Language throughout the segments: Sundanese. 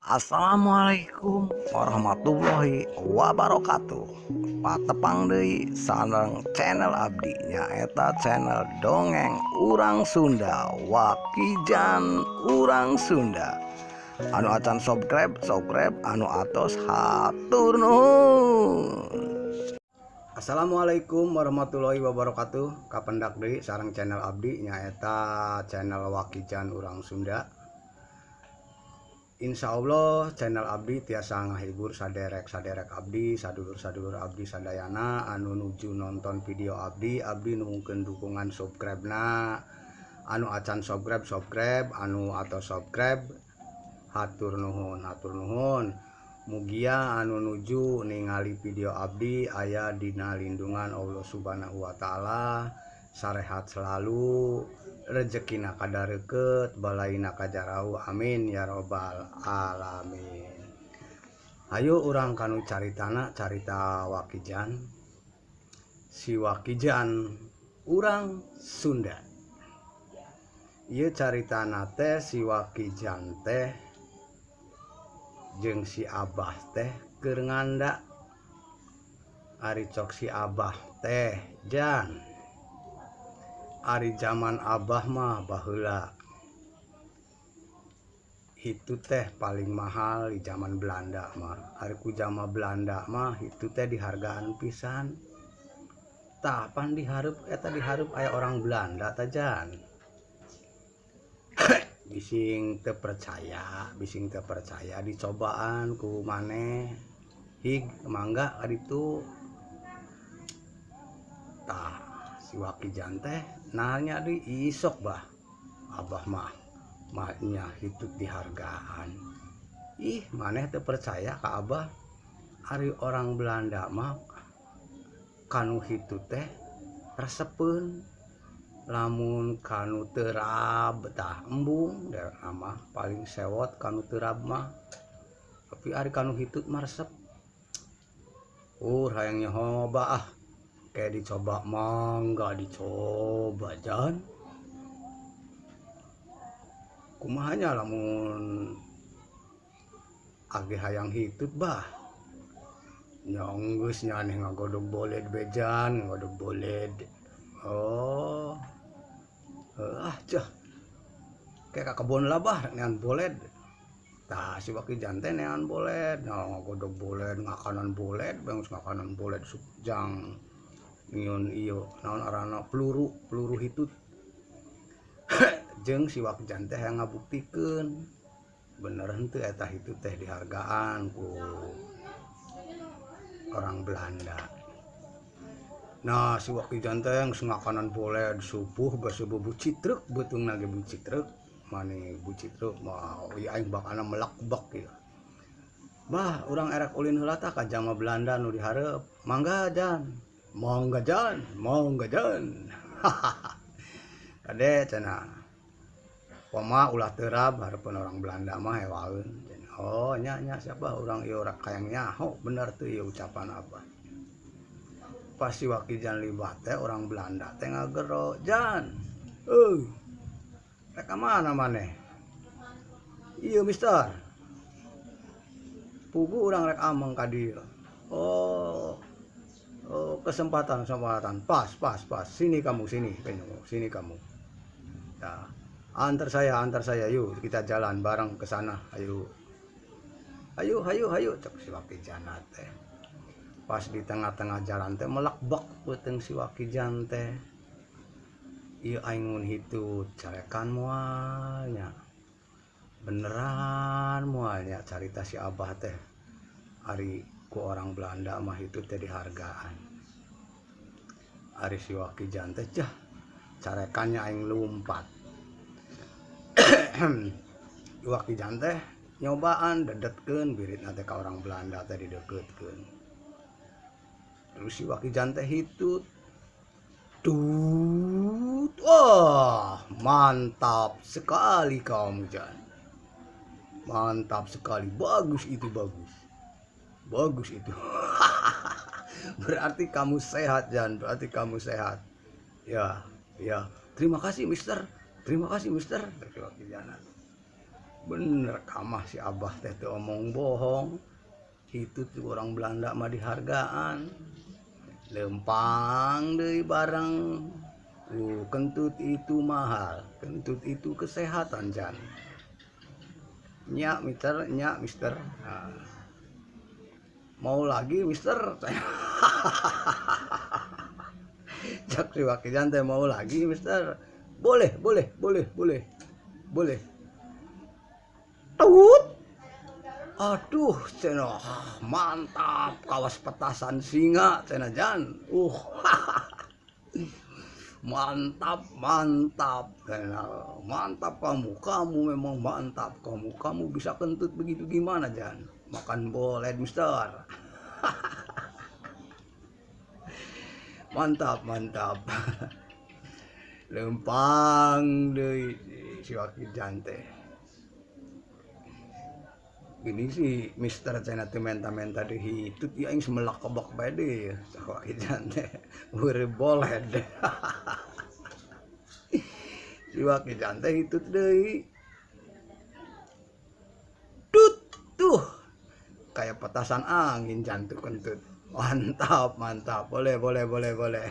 Assalamualaikum warahmatullahi wabarakatuh. Patepang deui sareng channel abdi, nyaeta channel Dongeng Urang Sunda, Wakijan Urang Sunda. Anu acan subscribe, subscribe, anu atos hatur nuhun. Assalamualaikum warahmatullahi wabarakatuh. Kapendak deui sareng channel abdi, nyaeta channel Wakijan Urang Sunda. Insya Allah channel abdi tiasa ngahibur saderek-saderek abdi, sadulur-sadulur abdi sadayana anu nuju nonton video abdi. Abdi nuhunkeun dukungan subscribe na. Anu acan subscribe, subscribe, anu atos subscribe hatur nuhun, hatur nuhun. Mugia anu nuju ningali video abdi aya dina lindungan Allah Subhanahu wa taala, sarehat selalu, rezekina kadareukeut, balaina kajarauh, amin ya robbal alamin. Hayu urang kanu caritana, carita Wakijan, si Wakijan urang Sunda. Ieu caritana teh si Wakijan teh jeung si Abah teh keur nganda. Ari cok si Abah teh, "Jan, ari zaman Abah mah baheula itu teh paling mahal di zaman Belanda mah. Ari ku zaman Belanda mah itu teh dihargaan pisan. Tah, pan dihareup eta, dihareup aya orang Belanda ta, Jan." Bising teu percaya, bising teu percaya, dicobaan ku maneh. Hig, mangga ka ditu. Tah, si Wakijan teh nanya deui, "Isok, Bah, Abah mah nya hitut dihargaan." "Ih, maneh teu percaya ka Abah. Ari orang Belanda mah kanu hitut teh resepeun, lamun kanu terab tah embung mah, paling sewot kanu terab mah, tapi ari kanu hitut mah resep." Hayang nyoba ah." Kayak dicoba. "Mangga dicoba, Jan." "Kumaha nya lamun age hayang hitut, Bah?" "Nya geus nya aneh ngagodog boled be, Jan, ngagodog boled." "Oh, ah cah, kayak ka kebon lah, Bah, nean boled." Tah, si Wakijan teh nean boled, nah, ngagodog boled, ngakanan boled, bangus ngakanan boled jang nyieun ieu, naon arana, peluru, peluru hitut. Jeung si Wakijan teh hayang ngabuktikeun bener henteu eta hitut teh dihargaan ku orang Belanda. Nah, si Wakijan teh geus ngakanan boled subuh basubuh bucitruk, beuteungna ge bucitruk, mani bucitruk mah ieu aing bakana melakbak ieu. "Bah, urang erek ulin heula tah ka jama Belanda nu dihareup." "Mangga, Jan. Mangga, Jan, mangga, Jan." "Kade," cenah. "Poma ulah terab hareupeun orang Belanda mah, hewaeun." "Oh, nya nya, siapa urang ieu ora kayang nyaho bener teu ieu ucapan Abah." Pas si Wakijan liwat teh, orang Belanda teh ngagero, "Jan, euy, rek ka mana maneh?" "Ieu, Mister. Puguh urang rek ameng ka dieu." "Oh, oh, kesempatan, kesempatan pas, pas, pas. Sini kamu, sini sini kamu ya, antar saya, antar saya, yuk kita jalan bareng ke sana, ayo ayo ayo ayo." Cek si Wakijan teh. Pas di tengah-tengah jalan teh melakbak beuteung si Wakijan teh. "Ieu aing mun hitut carekan moal nya? Beneran moal nya carita si Abah teh, ari ku orang Belanda mah itu teh dihargaan?" Ari si Wakijan teh, "Jah, carekannya aing lumpat." Wakijan teh nyobaan, dedetkeun biritna teh ka orang Belanda teh, dideketkeun. Terus si Wakijan teh hitut. Tut, "Wah, mantap sekali kamu, Jan. Mantap sekali, bagus itu, bagus. Bagus itu. Berarti kamu sehat, Jan, berarti kamu sehat. Ya, ya. Terima kasih, Mister. Terima kasih, Mister." Wakijan. Bener kamah si Abah teh teu omong bohong. Hitut orang Belanda mah dihargaan. Lempang deui bareng. Kentut itu mahal, kentut itu kesehatan jan. Nyak mister, nyak mister. Nah, mau lagi mister? Cak si Wakijan teh mau lagi mister. Boleh, boleh, boleh, boleh. Boleh. Tut. Aduh, cenah mantap kawas petasan singa cenah jan. Mantap, mantap. Mantap kamu, kamu memang mantap kamu. Kamu bisa kentut begitu gimana jan? Makan boleh mister. Mantap, mantap. Lempang deui si Wakijan teh. Gini sih mister cenah teh menta-menta deui hitut ya aing semelak kebak bae deui cak Wakijan teh. Beureum boleh deh. Si Wakijan teh hitut deui. Tut tuh kayak petasan angin jantung kentut. Mantap, mantap. Boleh, boleh, boleh, boleh.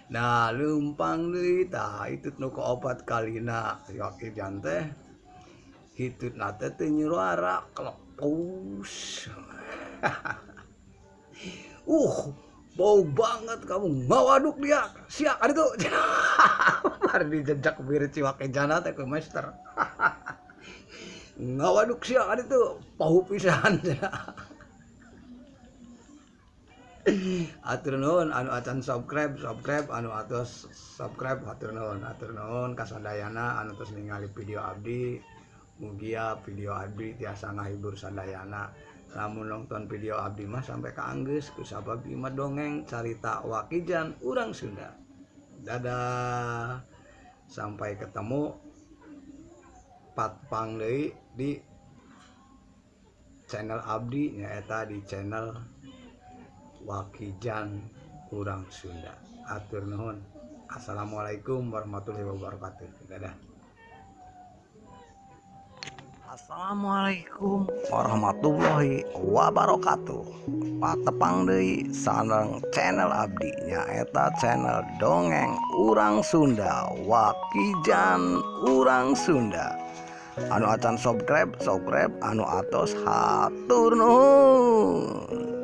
Nah, lempang deui tah hitut nu kaopat kalina si Wakijan teh. Hitutna teh teu nyuara kelepus. Bau banget kamu, ngawaduk dia. Siak ari tuh. Mari dijejak birit si Wakijan teh ku mister. Ngawaduk siak ari tuh, pahu pisan. Atur nuhun anu acan subscribe, subscribe anu atos subscribe atur nuhun kasadayana anu tos ningali video abdi. Mugia video abdi tiasa ngahibur sadayana. Lamun nonton video abdi mah sampai ka anggeus kusabab ieu mah dongeng carita Wakijan urang Sunda. Dadah. Sampai ketemu patpang deui di channel abdi nyaeta di channel Wakijan urang Sunda. Atur nuhun. Assalamualaikum warahmatullahi wabarakatuh. Dadah. Assalamualaikum warahmatullahi wabarakatuh. Patepang deui sareng channel abdi nyaeta channel dongeng urang Sunda Wakijan urang Sunda. Anu acan subscribe, subscribe, anu atos hatur nuhun.